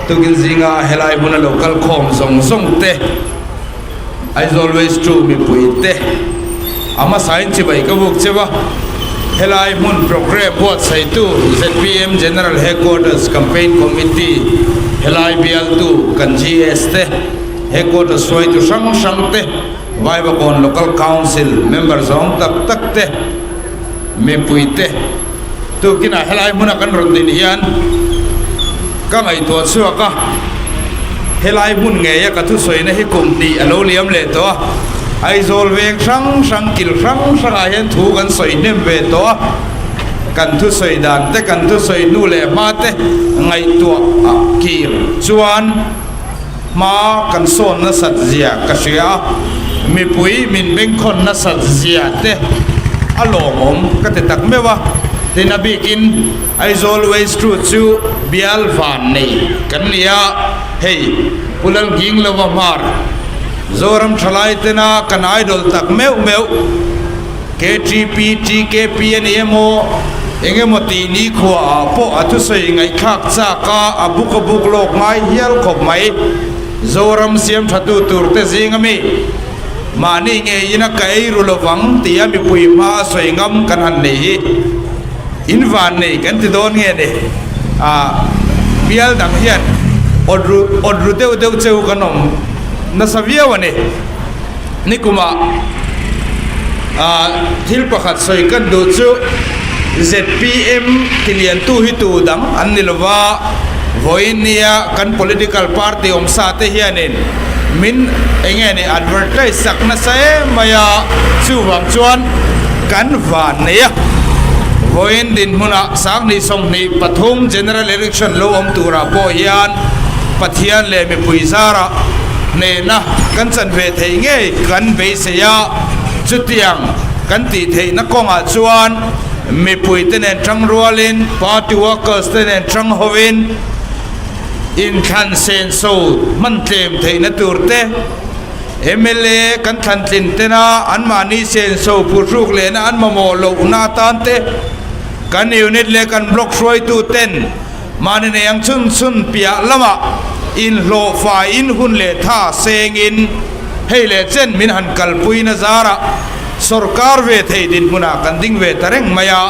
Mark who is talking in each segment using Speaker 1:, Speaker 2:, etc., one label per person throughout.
Speaker 1: Tukin zinga helai hmuna lo kal khawm zawng zawng te, Aizawl West 2 mipui te a hmasain chibai ka buk cheu a, helai hmun programme buatsaihtu zpm General Headquarters Campaign Committee helai bialtu kan GS te, Headquarters hruaitu hrang hrang te, Vaivakawn Local Council member zawng tak tak te, mipui te tukinah helai hmuna kan rawn din hian ka ngaihtuah chhuak a, helai hmun ngeia ka thusawina hi kum hnih a lo liam leh tawh a, Aizawl veng hrang hrang kil hrang hrangah hian thu kan sawi hnem ve tawh a, kan thusawi dan te kan thusawi hnu leh hma te ngaihtuah kir chuan hma kan sawn nasat zia ka hria a, mipui min bengkhawn nasat zia te a lawmawm ka ti tak meuh a, tin a bikin Aizawl Waste Route chu bial van nei kan ni a, hei Pu Lalnghinglova Hmar, Zoram thalai tena kan idol tak meuh meuh KTP, TKP a ni emaw, eng emaw tih nikhua ah pawh a thusawi ngaihthlak chak a, a buk a buk lawk ngai hial khawp mai. Zoram siam tha tu tur te zing ami mahni ngeiin a ka ei ru lovang tih a mipui hma a sawi ngam kan han nei hi in van nei kan ti dawn nge ni. Ah bial dang hian awt ru awt ru deuh deuh cheu kan awm nasa viau a ni. Nikumah thil pakhat sawi kan duh chu zpm tiliantu hi tu dang an ni lova, vawiin nia kan political party awmsa te hianin min eng nge ni advertise sak nasa em mai a, chuvang chuan kan van nei a. Vawiin dinhmunah 2023 General Election lo awm turah pawh hian Pathian leh mipui zarah hnehna kan chan ve theih ngei kan beisei a, chutiang kan tih theihna kawngah chuan mipuite nen tang rualin, party workers te nen tang hovin inthlan senso hman tlem theihna tur te, mla kan thlan tlin tena anmahni senso phuhruk lehna an mamawh lohna atan te, kan unit leh kan block hruaitu ten Mahni nei ang chhun chhun piah lamah inhlawh faiin hun leh tha sengin hei leh chen min han kalpui na zarah sawrkar ve thei dinhmunah kan ding ve ta reng mai a,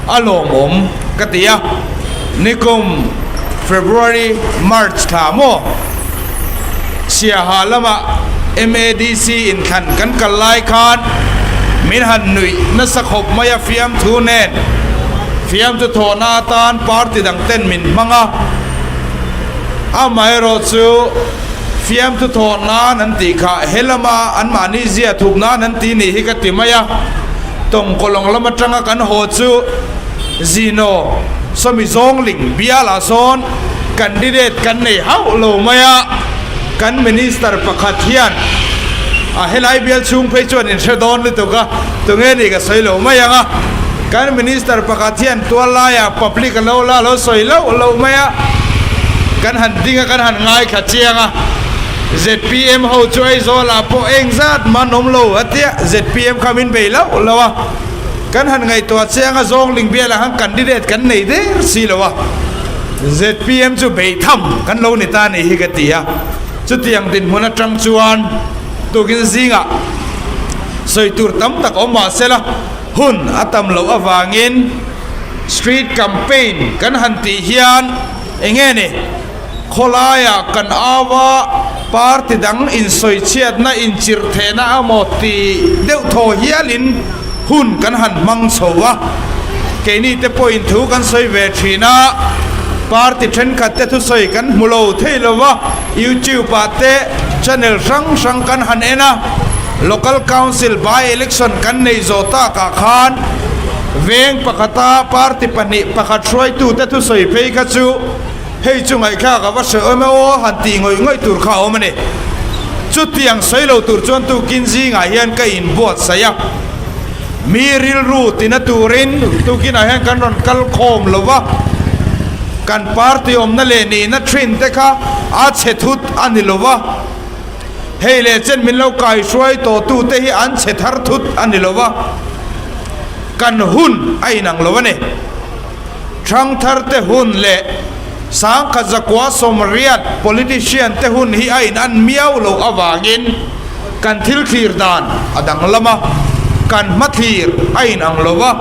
Speaker 1: a lawmawm ka ti a. Nikum February, March thla maw Siaha lamah MADC inthlan kan kal lai khan min han nuih nasa khawp mai a fiamthu nen. Fiamtu thawhna atan party dang ten min hmang a, amaherawh chu fiamtu thawh nan an tih kha he lama anmahni zia thup nan an ti nih hi ka ti mai a, tawngkawlawng lam atanga kan haw chu Zino sawmi zawngling bialah sawn candidate kan nei hauh lo mai a, kan minister pakhat hian a helai bial chhung phei chuan inhre dawn lutuk a, tunge nih ka sawi lo mai ang a. Kan Minister pakhat hian tual laiah public a lo la lo sawi loh loh mai a, kan han ding a kan han ngaithla chiang a, zpm ho chu Aizawl ah pawh eng zat man awm lo a tia, zpm kha min bei loh loh a, kan han ngaihtuah chiang a Zawngling bialah khan candidate kan nei der si lo a, zpm chu bei tham kan lo ni ta ni hi ka ti a, chutiang dinhmun atang chuan tukin zingah sawi tur tam tak awm mahse la. Hun a tam loh avangin street campaign kan han tih hian eng nge ni khawlaiah kan au a, party dang insawichhiatna inchirhthehna emaw ti deuh thaw hialin hun kan han hmang chho a, keini te pawhin thu kan sawi ve thin a, party thenkhat te thusawi kan hmu lo thei lo va, YouTube ah te channel hrang hrang kan han en a. Local Council by election kan nei zawh takah khan veng pakhata party pahnih pakhat hruaitute thusawi phei kha chu hei chu ngaihthlak a va hre awm e aw han tih ngawih ngawih tur kha a awm a ni. Chutiang sawi lo tur chuan tukin zingah hian ka inbuatsaih a, mi rilru tina turin tukinah hian kan rawn kal khawm lo va, kan party awmna leh nihna thin te kha a chhe thut a ni lo va. Hei leh chen min lo kai hruai tawh tu te hi an chhe thar thut a ni lo va, kan hun a inang lo a ni. Thangthar te hun leh 1980 politician te hun hi a in an miau loh avangin kan thil thlir dan a danglam a, kan hmathlir a in ang lo va,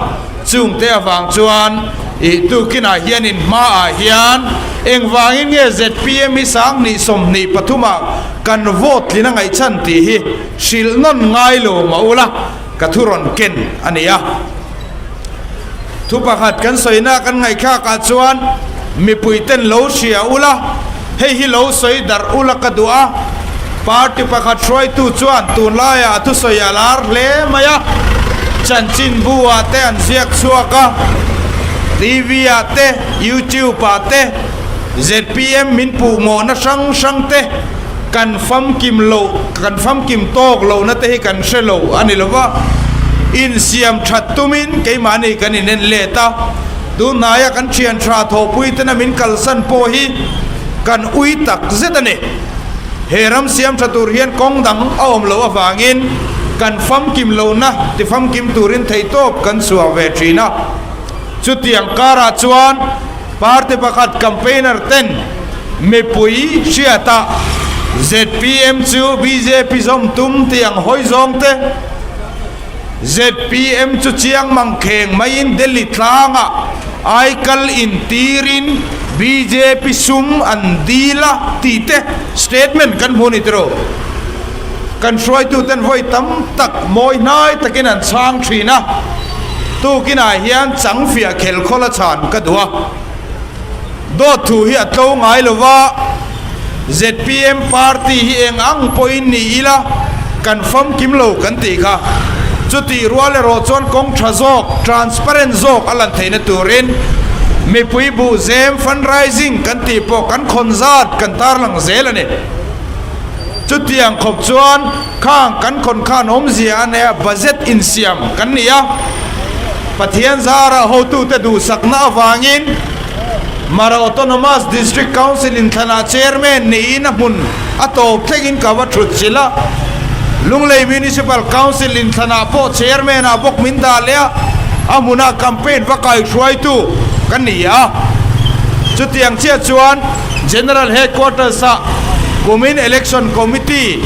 Speaker 1: chungte avang chuan ih tukinah hian in hmaah hian engvangin nge zpm hi 2023 ah kan vote tlin a ngaihchhan tih hi hrilh nawn ngai lo mah ula ka thu rawn ken a ni a. Thu pakhat kan sawina kan ngaihthlakah chuan mipui ten lo hria ula, hei hi lo sawi darh ula ka duh a. Party pakhat hruaitu chuan tunlaiah a thusawi a lar hle mai a, chanchinbu ah te an ziak chhuak a, TV ah te, YouTube ah te, zpm min puhmawhna hrang hrang te kan famkim loh, kan famkim tawk lohna te hi kan hre lo a ni lova, insiam that tumin keimahni kan inen let a, tunhnaia kan thian tha thawhpui tena min kalsan pawh hi kan ui tak zet a ni. He ram siam tha tur hian kawng dang a awm loh avangin kan famkim lohna ti famkim turin theihtawp kan chhuah ve thin a, chutiang karah chuan Party pakhat campaigner ten mipui hriatah zpm chu bjp zawm tum tih ang hawi zawng te, zpm chu chiang mang kheng maiin Delhi tlangah aikal intirin bjp sum an dil a tih te statement kan hmu a ni tiraw? Kan hruaituten vawi tam tak mawi hnai takin an chhang thin a, tukinah hian changfiah khelkhawl a chhan ka duh a. Dawt thu hi a tlo ngai lo va, zpm party hi eng ang pawhin ni ila kan famkim lo kan tih kha. Chutih rual erawh chuan kawng tha zawk, transparent zawk a lan theihna turin mipui buhzem fundraising kan tih pawh kan khawn zat kan tarlang zel a ni. Chutiang khawp chuan khang kan khawn khan awmzia a nei a, budget insiam kan ni a. Pathian zara hotute duhsakna avangin Mara Autonomous District Council inthlanah Chairman niin a hmun a tawp thlengin ka va thut chilh a. Lunglei Municipal Council inthlanah pawh Chairman ah bawk min dah leh a, a hmunah campaign va kaihruaitu ka ni a. Chutiang chiah chuan. General Headquarters ah kumin Election Committee,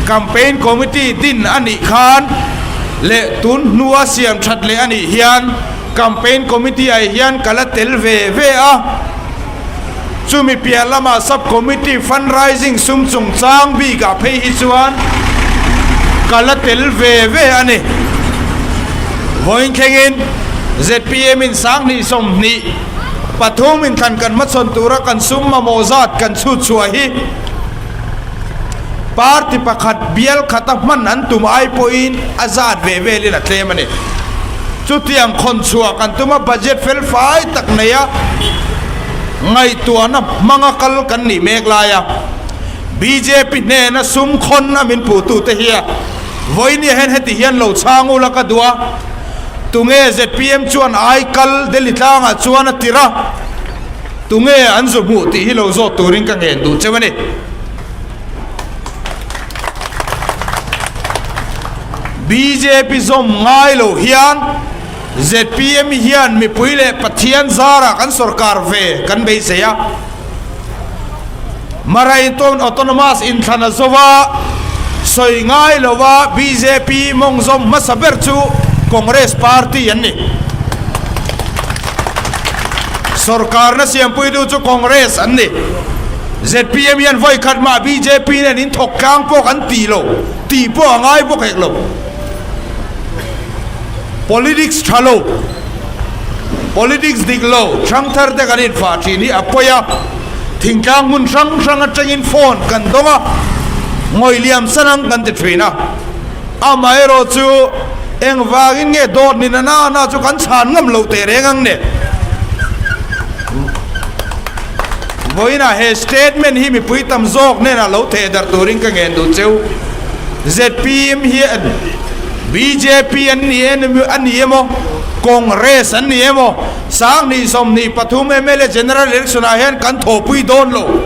Speaker 1: Campaign Committee din a nih khan leh tun hnua siam that leh a nih hian Campaign Committee ah hian ka la tel ve ve a. Chumi piah lamah Sub Committee Fundraising sum chungchang bikah phei hi chuan ka la tel ve ve a ni. Vawiin thlengin zpm in 2020. 3 inthlan kan hmachhawn tura kan sum mamawh zat kan chhut chhuah hi party pakhat bial khata hman an tum ai pawhin a zat ve velin a tlem a ni. Chutiang khawn chhuah kan tum a, budget fel fai tak neia ngaihtuahna hmanga kal kan nih mek laia bjp hnena sum khawn a min puhtute hi a vawinia hian heti hian lo chhang ula ka duh a. Tunge zpm chuan ai kal Delhi tlangah chuan a tir a, tunge an zu hmuh tih hi lo zawt turin ka ngen duh cheu a ni. Bjp zawm ngai lo hian zpm hian mipui leh Pathian zarah kan sorkar ve kan beisei a. Maraitawm Autonomous inthlan a zo a, sawi ngai lova bjp mawng zawm hmasa ber chu Congress party an ni. Sorkarna siampuitu chu Congress an ni. Zpm hian vawi khat mah bjp nen in thawk tlang pawh kan ti lo, tih pawh a ngai bawk hek lo. Politics tha lo, politics dik lo hrangthar te kan infah thin hi a pawi a, thingtlang hmun hrang hrang atangin phone kan dawng a, ngawih liam san ang kan ti thin a, amaherawh chu engvangin nge dawt ni na na chu kan chhan ngam loh teh reng ang ne. Vawiinah he statement hi mipui tam zawk hnenah lo theh darh turin ka ngen duh cheu. Zpm hian bjp an ni a ni emaw, Congress an ni emaw, 2023 mla General Election ah hian kan thawhpui dawn lo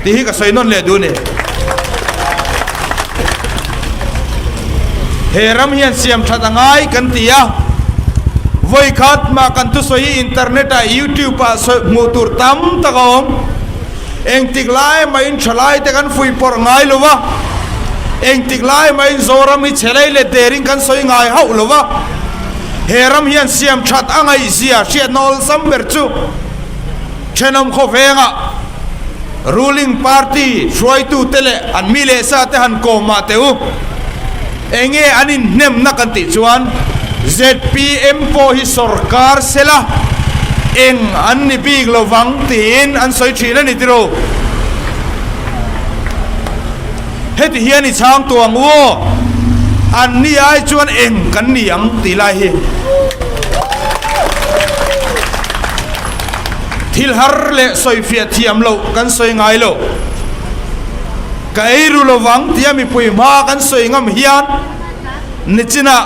Speaker 1: tih hi ka sawi nawn leh duh a ni. He ram hian siam that a ngai kan ti a. Vawi khat mah kan thusawi hi internet ah youtube ah sawi hmuh tur tam tak a awm. Engtik lai mahin thalai te kan fuihpawrh ngai lo va, engtik lai mahin Zoram hi chhelei leh derin kan sawi ngai hauh lo va. He ram hian siam that a ngaihzia hriatna awlsam ber chu thenawm khawvengah ruling party hruaitute leh an mi leh sa te han kawm mah teh u. Enge an inhnemna kan tih chuan zpm pawh hi sorkar sela eng an ni bik lo vang tiin an sawi thin a ni tiro. Heti hian i chhang tuang u aw, an ni ai chuan eng kan ni ang tih lai hi. Thil har leh sawifiah thiam loh kan sawi ngai lo. Ka ei ru lovang tia mipui hma kan sawi ngam hian nichinah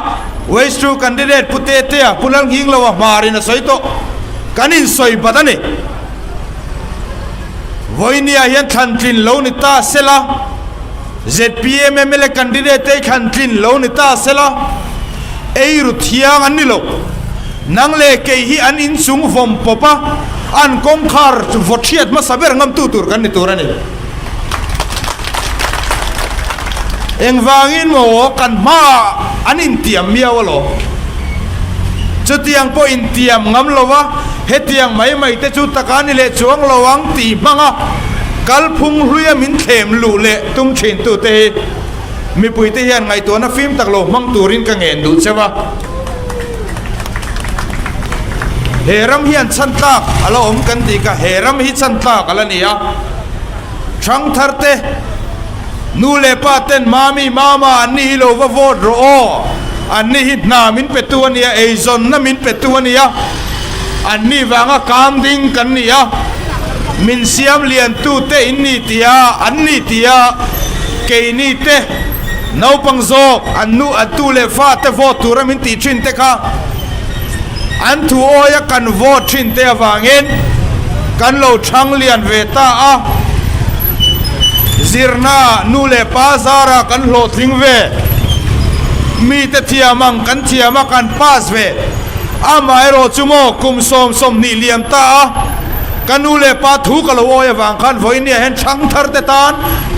Speaker 1: Waste to candidate Pu Tetea Pu Lalnghingloa hmarin a sawi tawh. Kan insawi bat a ni. Vawinia hian thlantlin lo ni ta sela, zpm mla candidate te thlantlin lo ni ta sela, ei ru thiang an ni lo. Nang leh kei hi an inchung vawm pawp a, an kawngkhar vaw thiat hmasa ber ngamtu tur kan ni tur a ni. Engvangin maw kan hmaah an intiam miau alawm. Chutiang pawh intiam ngam lo a, hetiang mai mai te chu taka ni leh chuang lo ang tih hmanga kalphung hluia min thlem luh leh tum thintute hi mipuite hian ngaihtuahna fim tak lo hmang turin ka ngen duh cheu a. He ram hian chhan tlak a la awm kan tih kha he ram hi chhan tlak a la ni a. Thangthar te, nu leh pa ten mami mama an ni hi lo va vote rawh aw, an ni hi hna min pe tu a nia, eizawnna min pe tu a nia, an ni vanga kam ding kan ni a, min siam lian tu te in ni tia, an ni tia, keini te naupang zawk an nu an tu leh fa te vote tura min tih thin te kha an thu awia kan vote thin te avangin kan lo thang lian ve ta a, zirna nu leh pa zara kan hlawhtling ve, mite thiam ang kan thiam a kan pass ve, amaherawh chu maw kum 27 liam ta a, ka nu leh pa thu ka lo awi avang khan vawinia hian thang thar te tan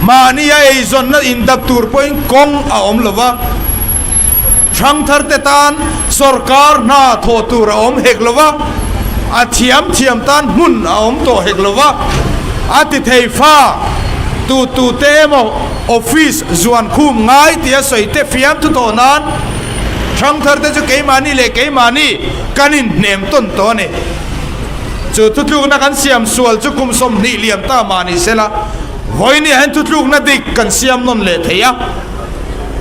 Speaker 1: mahnia eizawnna indap tur pawhin kawng a awm lo va. Thangthar te tan sorkar hna thawh tur a awm hek lo va, a thiam thiam tan hmun a awm tawh hek lo va, a ti thei fa tu tu te emaw office zuan khum ngai tia sawi te fiam thu tawh nan thangthar te chu keimahni leh keimahni kan inhnem tawn tawh a ni. Chu thutlukna kan siam sual chu kum 20 liam ta mah ni sela, vawinia hian thutlukna dik kan siam nawn leh thei a.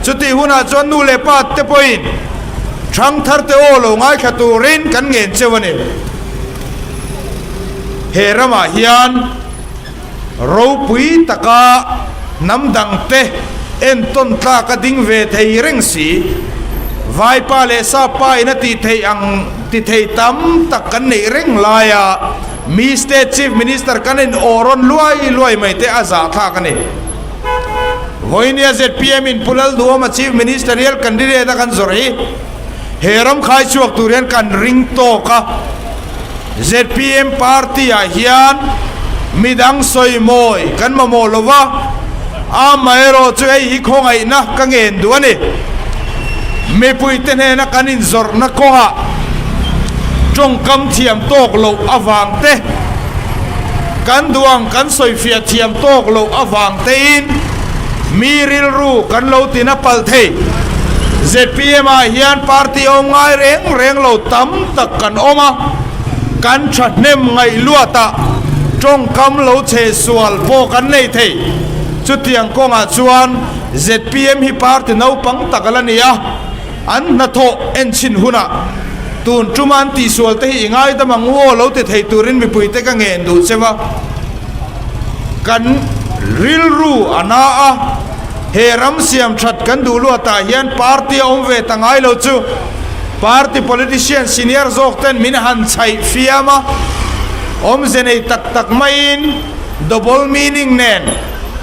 Speaker 1: Chutih hunah chuan nu leh pa te pawhin thangthar te aw lo ngaithla turin kan ngen cheu a ni. He ramah hian ropui taka hnam dangte entawn tlak a ding ve thei reng si. Vaipa leh Sapa in a tih theih ang ti thei tam tak kan neih reng laia mi State Chief Minister kan in aw rawn luai luai mai te a zahthlak a ni. Vawinia zpm in Pu Lalduhawma Chief Ministerial Candidate a kan zawrh hi he ram khai chhuak tur hian kan ring tawk a. Zpm party ah hian midang sawi mawi kan mamawh lo va, amaherawh chu hei hi khawngaihna ka ngen duh a ni. Mipuite hnena kan inzawrhna kawngah tawngkam thiam tawk loh avang te, Kan duang kan sawifiah thiam tawk loh avang tein mi rilru kan lo tina palh thei. Zpm ah hian party awm ngai reng reng lo tam tak kan awm a, kan thahnem ngaih luatah tawngkam lo chhe sual pawh kan nei thei. Chutiang kawngah chuan zpm hi party naupang tak a la ni a. An hnathawh enchhin hunah tun tuma an tihsual te hi i ngaidam ang u aw lo ti thei turin mipuite ka ngen duh cheu a. Kan rilru a na a, he ram siam that kan duh luatah hian party a awm ve ta ngai lo chu party politician senior zawk ten min han chhaih fiam a, awmze nei tak tak maiin double meaning nen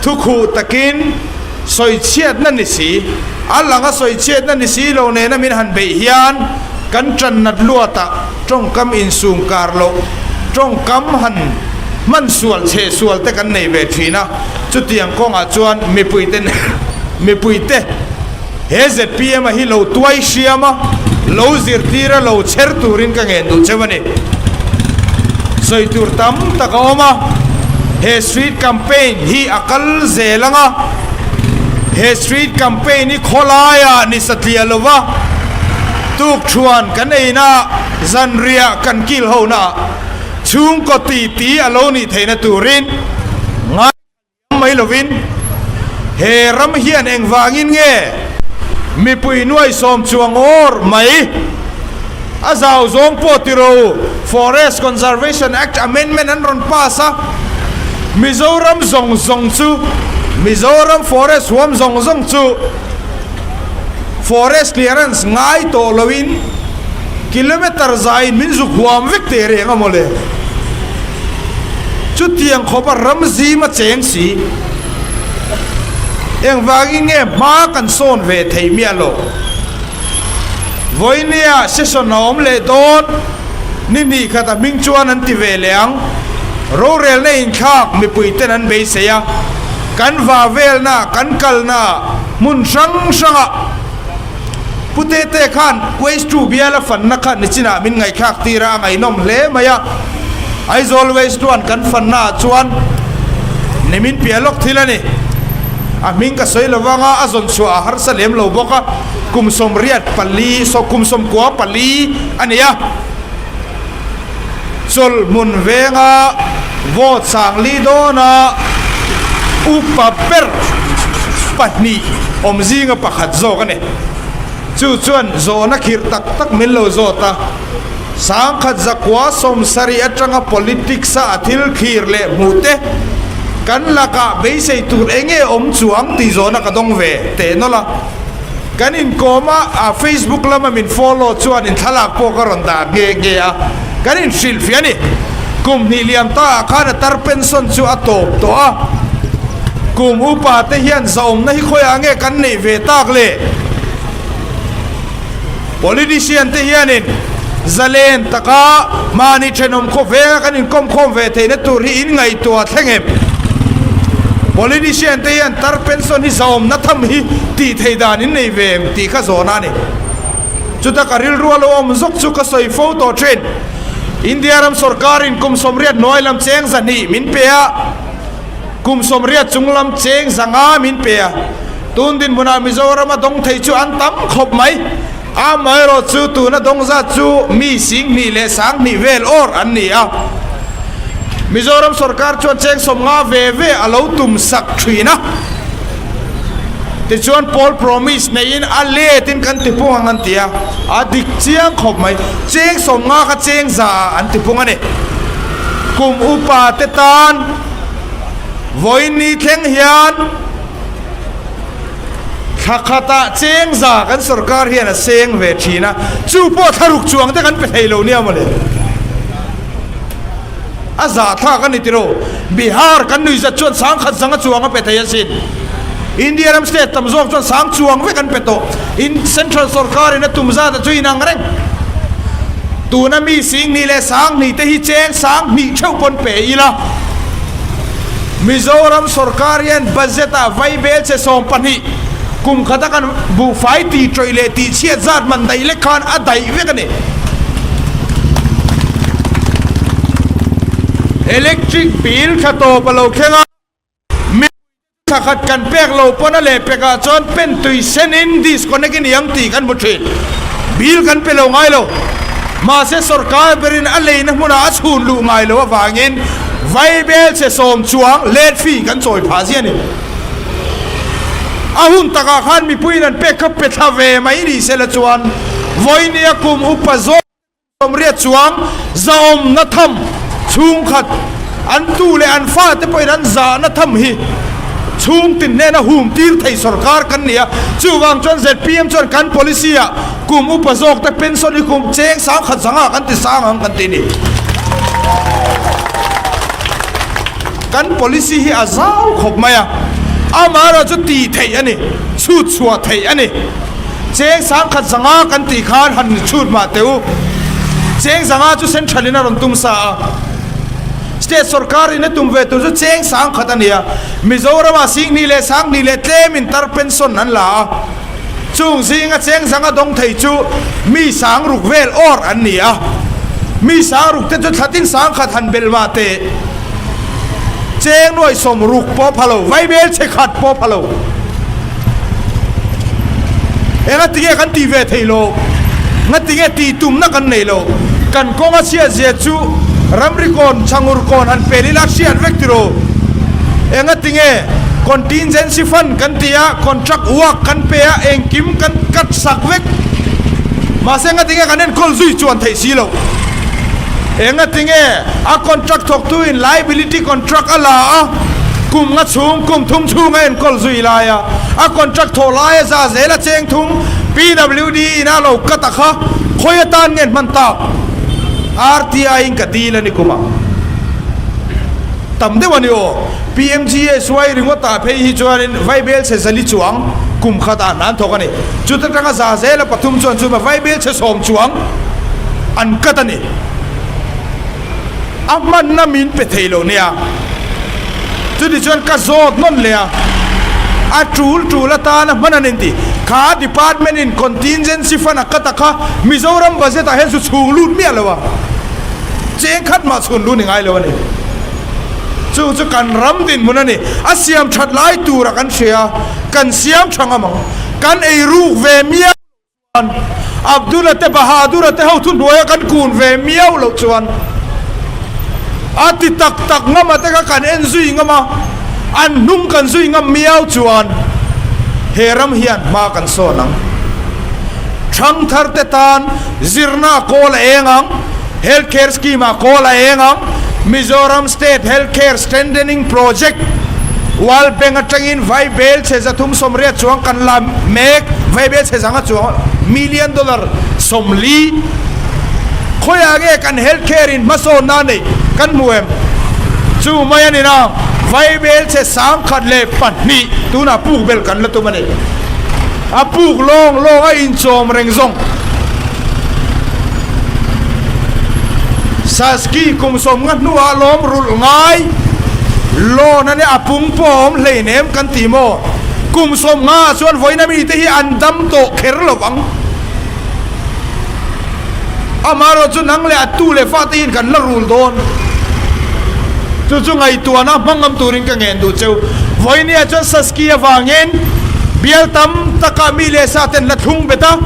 Speaker 1: thukhuh takin sawichhiatna ni si. A langa sawichhiatna ni si lo nena min han beih hian Kan ṭan nat luatah ṭawngkam insum kar loh, ṭawngkam han hman sual chhe sual te kan nei ve ṭhin a, chutiang kawngah chuan mipuite mipuite he zpm a hi lo tuai hriam a, lo zirtir a, lo chher turin ka ngen duh cheu a ni. Sawi tur tam tak a awm a, he street campaign hi a kal zel ang a, he street campaign hi khawlaiah ni satliah lo va, Tukthuan kan eina zanriah kan kil hona chhungkaw titi a lo nih theihna turin ngai mai lovin he ram hian engvangin nge mipui nuaisawm chuang awr mai a zau zawng pawh ti ro Forest Conservation Act Amendment an rawn pass a, Mizoram zawng zawng chu Mizoram Forest huam zawng zawng chu Forest clearance ngai tawh loin kilometer zaiin min zuk huam vek teh reng a mawle. Chutiang khawpa ram zim a cheng si. Engvangin nge hma kan sawn ve thei miah lo. Vawinia session a awm leh dawn ni hnih khat a hming chuan an ti ve leh ang. Rorelna inthlak mipui ten an beisei a, kan va velna kan kalna Hmun hrang hrangah Pu Tete khan Waste to bial a fanna kha nichinah min ngaihthlak tir a, a ngaihnawm hle mai a. Aizawl Waste to an kan fanna ah chuan nimin piah lawk thil a ni. A hming ka sawi lo vang a, a zawn chhuah a harsa lem lo bawk a, kum 84, kum 94 a ni a. Chawlhmun venga vote sangli dawna upa ber pahnih awm zinga pakhat zawk a ni. Chu chuan zawhna khirh tak tak min lo zawt a, sangkhat zakua sawmsarih atanga politics a a thil thlir leh hmuh te kan lakah beisei tur eng nge awm chuang tih zawhna ka dawng ve teh nawlh a. Kan inkawm a, a Facebook lama min follow chuan in thlalak pawh ka rawn dah nghe nghe a, kan inhrilhfiah a ni. Kum hnih liam ta ah khan a tar pension chu a tawp tawh a, kum upa te hian zahawmna hi khawiah nge kan neih ve tak le? Politician te hianin zalen taka mahni thenawm khawvenga kan inkawmkhawm ve theihna tur hi in ngaihtuah thleng em? Politician te hian tar pension hi zahawmna tham hi tih theih dan in nei ve em tih kha zawhna a ni. Chuta ka rilru a lo awm zawk chu ka sawi fo tawh thin. India ram sorkarin kum 80 hnuai lam cheng 200 min pe a, kum 80 chung lam cheng 500 min pe a. Tun dinhmunah Mizorama dawng thei chu an tam khawp mai. Amaherawh chu tuna dawng zat chu mi 20,000 leh 20,000 vel awr an ni a. Mizoram sorkar chuan cheng 50 ve ve a lo tum sak thin a. Tichuan poll promise neiin a letin kan tipung ang an ti a, a dik chiang khawp mai. Cheng 50 kha cheng za ah an tipung a ni. Kum upa te tan vawiin ni thleng hian Thla khatah cheng za kan sorkar hian a seng ve thin a, chu pawh thla ruk chuang te kan pe thei lo nia mawle. A zah thlak a ni tiro. Bihar kan nui zat chuan sangkhat zanga chuang a pe thei asin. India ram state tam zawk chuan sang chuang vek an pe tawh. In central sorkar in a tum zat a chu inang reng. Tuna mi 20,000 leh 20,000 te hi cheng 20,000 theuh pawn pe ila. Mizoram sorkar hian budget ah vaibel che 12 kum khata kan buhfai tih tawih leh tih chhiat zat man daih lek khan a daih vek a ni. Electric bill thla tawp a lo thleng a, mipui thla khat kan pek lo pawn a leh pek ah chuan pen tui sen in disconnect i ni ang tih kan hmu thin. Bill kan pe lo ngai lo. Mahse sorkar berin a leina hmunah a chhun luh ngai lo avangin Vaibel che sawm chuang let fee kan chawi phah zia ni. A hun takah khan mipuiin an pek kha pe thla ve mai ni sela chuan vawinia kum upa zawk 80 chuang zahawmna tham chhungkhat an tu leh an fate pawhin an zahna tham hi chhungtin hnena hum tir thei sorkar kan ni a. Chuvang chuan zpm chuan kan policy ah Kum upa zawk te pension hi kum cheng 10,000 zanga kan ti sang ang kan ti ni. Kan policy hi a zau khawp mai a, amaherawh chu tih theih a ni, chhut chhuah theih a ni. Cheng sangkhat zanga kan tih khan han chhut mah teh u. Cheng zanga chu central in a rawn tum sa a. State sorkar in a tum ve tur chu cheng sangkhat a ni a. Mizoram ah Singhnih leh Sanghnih leh tlem in tar pension an la a. Chung zinga cheng zanga dawng thei chu mi sang ruk vel awr an ni a. Mi sang ruk te chu thlatin sangkhat han bel mah teh. Cheng nuai sawm ruk pawh pha lo, vaibel chhe khat pawh pha lo. Enga tinge kan tih ve theih lo? Nga tinge tih tumna kan nei lo? Kan kawng a chhiat zia chu ramri kawn, chhangur kawn han pel ila hriat vek tiraw? Enga tinge contingency fund kan ti a, contract work kan pe a, engkim kan cut sak vek. Mahse nga tinge kan enkawl zui chuan theih si lo? Enga tinge a contract thawktu in liability contract a la a, kum nga chhung, kum thum chhung a enkawl zui lai a, a contract thawh lai a za zel a cheng thum PWD in a lo cut a kha khawi atan nge hman tak? RTI in ka dil a ni kum ah tam deuh a ni aw. PMGSY ringawt ah phei hi chuanin Vaibel chhe zali chuang kum khat ah hna an thawk a ni. Chuta tanga za zel a pathum chuan chuma Vaibel chhe sawm chuang an cut a ni. A hmanna min pe thei lo nia. Chuti chuan ka zawt nawn leh a, a tul tul atana hman an inti. Kha department in contingency fund a cut a kha Mizoram budget ah hian chu chhung lut miah lo a, cheng khat mah chhun lut ni ngai lo a ni. Chu chu kan ram dinhmun a ni. A siam that lai tura kan hria a, kan siam tha ngam ang. Kan ei ruk ve miau lo chuan, Abdul-a te Bahadur-a te ho thuhnuaia kan kun ve miau loh chuan, a ti tak tak ngam a te kha kan en zui ngam a, an hnung kan zui ngam miau chuan he ram hian hma kan sawn ang. Thangthar te tan zirna a kawl a eng ang. Health Care Scheme ah kawl a eng ang. Mizoram State Health Care Strengthening Project World Bank atangin vaibel chhe 380 chuang kan la mek, vaibel chhe zanga chuang million dollar 40. Khawiah nge kan health care in hmasawnna neih kan hmu em? Chu mai a ni nang, vaibel chhe 1002 tunah puk bel kan la tum a ni. A puk lawng lawng a inchawm reng zawng. Saski kum sawmnga hnuah lawm rulh ngai loan a nia a pung pawh a awm hleinem kan ti maw? Kum sawmnga ah chuan vawiina mite hi an dam tawh kher lo ang. Amaherawh chu nang leh a tu leh fate hian kan la rul dawn. Chu chu ngaihtuahna hmangam turin ka ngen duh cheu. Vawinia chuan Saski avangin bial tam taka mi leh sa ten la thlung bet a,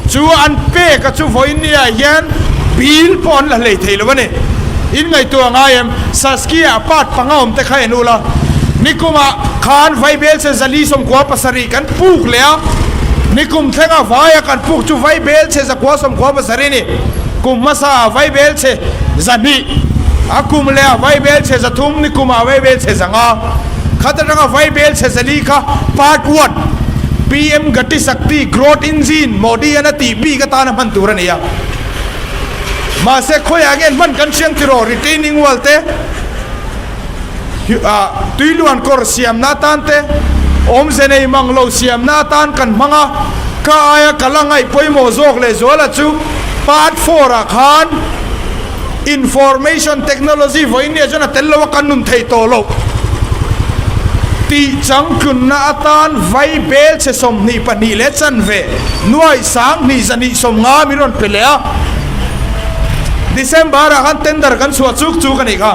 Speaker 1: chu an pek a chu vawinia hian bill pawh an la hlei thei lo a ni. In ngaihtuah ngai em? Saski ah part panga awm te kha en ula. Nikumah khan Vaibel che zali 97 kan puk leh a, nikum thlenga vaia kan puk chu Vaibel che 197 a ni. Kum hmasa ah Vaibel che 200, a kum leh ah Vaibel che 300, nikum ah Vaibel che 500. Khat atanga Vaibel che 400 kha part one, PM Gati Shakti Growth Engine Modi an a tih bik atana hman tur a ni a. Mahse khawiah nge hman kan hriang tiraw retaining wall te, tui luan kawr siamna atan te, awmze nei mang lo siamna atan kan hmang a, ka aia ka la ngaih pawimawh zawk leh zuala chu part four ah khan information technology vawiin nia chuan a tel lo a kan nun thei tawh loh tih changtlunna atan vai bel chhe 22 leh chanve nuai 2250 min rawn pe leh a. December ah khan tender kan chhuah chuk chuk a nih kha.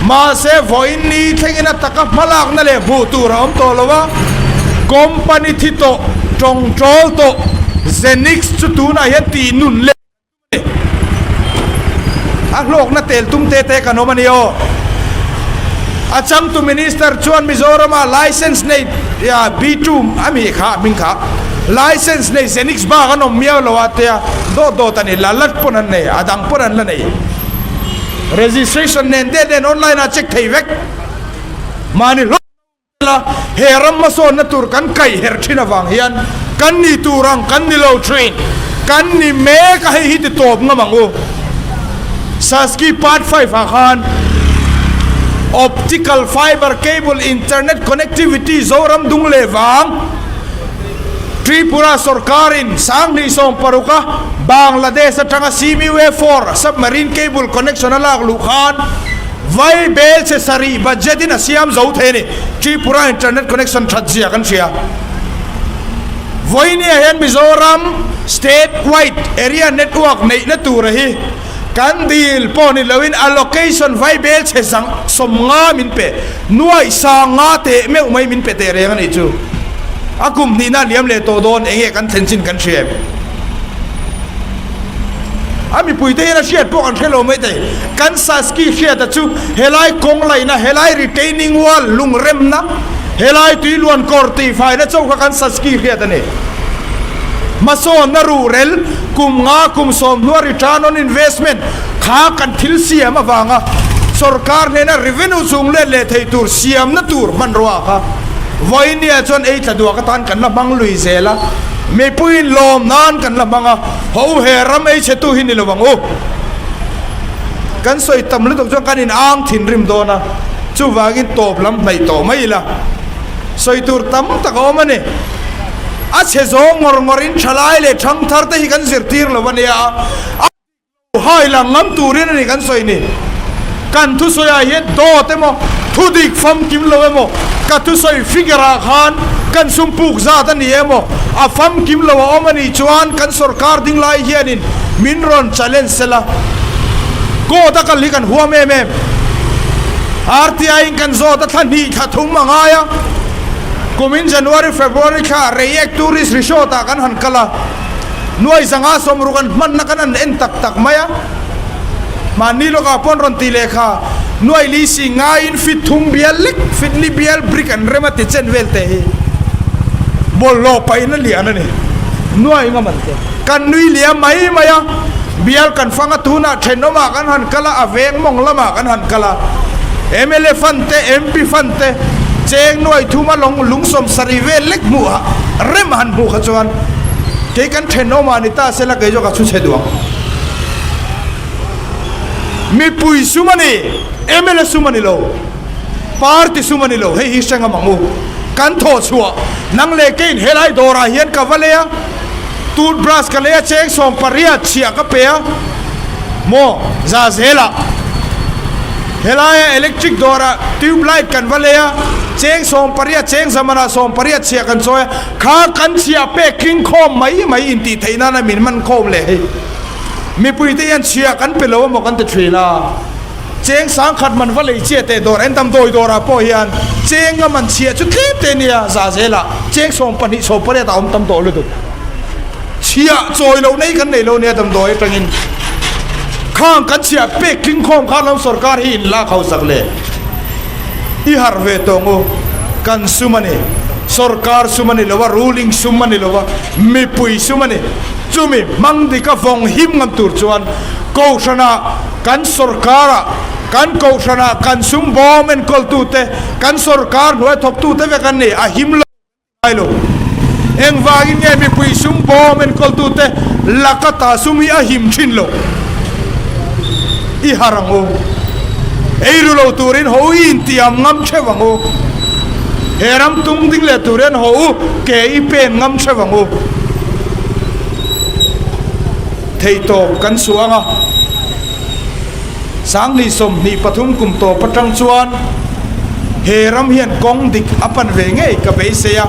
Speaker 1: Mahse vawiin ni thlengin a taka hmalakna leh hmuh tur a awm tawh lo a, company thi tawh, tawngtawl tawh Zenix chu tunah hian tih nun leh a ni. A hlawkna tel tum te te kan awm a ni aw. A changtu Minister chuan Mizoram ah license nei B2 a mi kha a hming kha. License nei Zenix bak an awm miau lo a tia dawt dawt a ni, la lat pawn an nei, a dang pawn an la nei. Registration nen det nen online ah check thei vek. Mahni hlawh la he ram hmasawnna tur kan kaih her thin avang hian kan ni tur ang kan ni lo thin, kan ni mek a hei hi ti tawp ngam ang u. Saski part five ah khan optical fiber cable internet connectivity Zoram dung leh vang. Tripura sorkarin 2016 a Bangladesh atanga Simeulue 4 submarine cable connection a lak luh khan vai bel chhe sarih budget in a siam zo thei a ni. Tripura internet connection that zia kan hria. Vawinia hian Mizoram state wide area network neihna tura hi kan dil pawh ni loin allocation vai bel chhe zang 50 min pe nuaih 50 teh meuh mai min pe teh reng a nih chu. A kum hnihna liam leh tawh dawn eng nge kan thlen chin kan hria em? A mipuite hian a hriat pawh kan hre lo mai thei. Kan Saski hriata chu helai kawng laihna, helai retaining wall lungremna, helai tui luan kawr tihfaina chauh kha kan Saski hriat a ni. Hmasawnna ruhrel kum nga kum 10 hnua return on investment kha kan thil siam avanga sorkar hnena revenue chung let leh thei tur siamna tur hmanrua kha Vawinia chuan ei tla duak atan kan la hmang lui zel a, mipuiin lawm nan kan la hmang a, ho he ram ei chhetu hi ni lo ang u. Kan sawi tam lutuk chuan kan in ang thinrim dawn a, chuvangin tawp lam hnaih tawh mai ila. Sawi tur tam tak a awm a ni. A chhe zawng ngawr ngawrin thalai leh thangthar te hi kan zirtir lo a nia. Hai lang ngam turin a ni kan sawi ni. Kan thusawiah hian dawt emaw, thudik famkim lo emaw, ka thusawi figure ah khan kan sum puk zat a ni emaw, a famkim lo a awm a nih chuan kan sorkar ding lai hianin min rawn challenge sela. Court a kal hi kan huam em em. RTI in kan zawt a thla hnih thla thum a ngai a. Kumin January, February thla Reiek Tourist Resort ah kan han kal a. Nuai zanga sawmruk an hmanna kan an en tak tak mai a, mahni lawkah pawn rawn ti leh kha nuai li si ngaiin fit thum bial lek fit li bial brick an rem a ti chen vel te hi bawlhhlawh paihna lian a ni. Nuai ngam an ti. Kan nui liam mai mai a, bial kan fang a tunah thenawmah kan han kal a, a veng mawng lamah kan han kal a, mla fund te MP fund te cheng nuai thuma lawng lung 70 vel lek hmuh rem han hmuh kha chuan Kei kan thenawm ah ni ta sela kei zawk a chhu chhe duh ang. Mipui sum a ni, mla sum a ni lo, party sum a ni lo, hei hi hre ngam ang u. Kan thawh chhuah nang leh keiin helai dawrah hian ka va lei a, toothbrush ka lei a, cheng 18 chhiah ka pe a, maw za zelah helaia electric dawrah tube light kan va lei a, cheng 18 cheng zamanah 18 chhiah kan chawi a, Kha kan chhiah pek tling khawm mai mai intih theih nana min man khawm leh hei. Mipuite hian chhiah kan pe lo emaw kan ti thin a. Cheng sangkhat man va lei chiah teh dawr en damdawi dawrah pawh hian cheng a man chhiah chu tlem te nia za zelah cheng 12 18 a awm tam tawh lutuk. Chhiah chawi loh nei kan nei lo nia damdawi atangin khang kan chhiah pek tling khawm khan lam sorkar hi in lak hausak leh. I harh ve tawh ang u, kan sum a ni, sorkar sum a ni lo a, ruling sum a ni lo a, mipui sum a ni. Chumi hmang dika vawng him ngam tur chuan Kohhranah kan sorkarah kan Kohhranah kan sum bawm enkawltute, kan sorkar hnuai thawktute vek an ni, a him lo. Ngai lo. Engvangin nge mipui sum bawm enkawltute laka ta sum hi a him thin lo? I har ang u. Ei ru lo turin ho u i intiam ngam theuh ang u. He ram tung ding leh tur hian ho u ke i pen ngam theuh ang u. Theihtawp kan suh ang a. 2023 kum tawp atang chuan he ram hian kawng dik a pan ve ngei ka beisei a,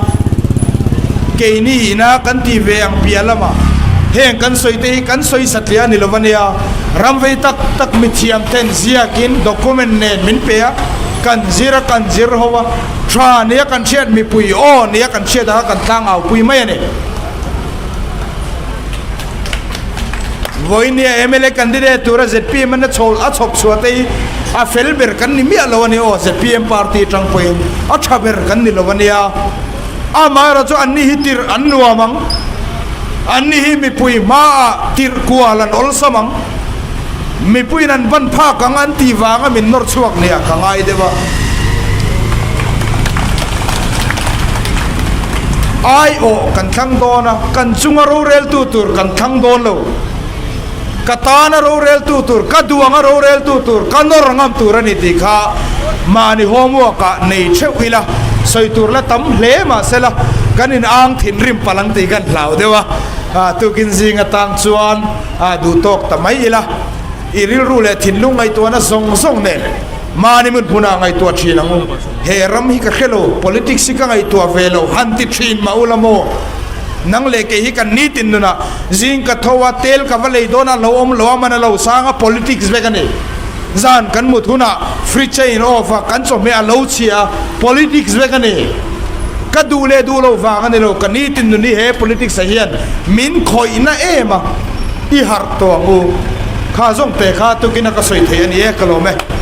Speaker 1: keini ina kan tih ve ang piah lamah heng kan sawi te hi kan sawi satliah a ni lo ania, ram vei tak tak mithiam ten ziakin document nen min pe a, kan zir a kan zir ho a, tha nia kan hriat mipui aw nia kan hriat ang a kan tlang au pui mai a ni. Vawinia mla candidate tura zpm an a chhawl a chhawp chhuah te hi a fel ber kan ni miah lo a ni aw, zpm party atang pawhin a tha ber kan ni lo a nia. Amaherawh chu anni hi tirh an nuam ang, anni hi mipui hmaah tirh kual an awlsam ang, mipuiin an ban phak ang an tih vanga min nawr chhuak nia ka ngai deuh a. Aiawh kan thlang dawn a, kan chunga roreltu tur kan thlang dawn lo. Ka tana roreltu tur, ka duh anga roreltu tur, ka nawr ngam tur a ni tih kha mahni homework ah nei theuh ila, sawi tur la tam hle mahsela. Kan in ang thinrim palh ang tih kan hlau deuh a, tukin zing atang chuan duh tawk ta mai ila. I rilru leh thinlung ngaihtuahna zawng zawng nen mahni hmun hmunah ngaihtuah thin ang u. He ram hi ka hre lo, politics hi ka ngaihtuah ve lo, han ti thin mah ula maw? Nang leh kei hi kan nitin nunah zing ka tho a, tel ka va lei dawn a, lo awm lo a, man a lo sang a, politics vek a ni. Zan kan mut hunah fridge a in off a, kan chawhmeh a lo chhia a, politics vek a ni. Ka duh leh duh lo vang a ni lo, ka nitin nun hi he politics ah hian min khawihna em a, i harh tawh ang u. Kha zawng te kha tukin a ka sawi thei a ni e, ka lawm e.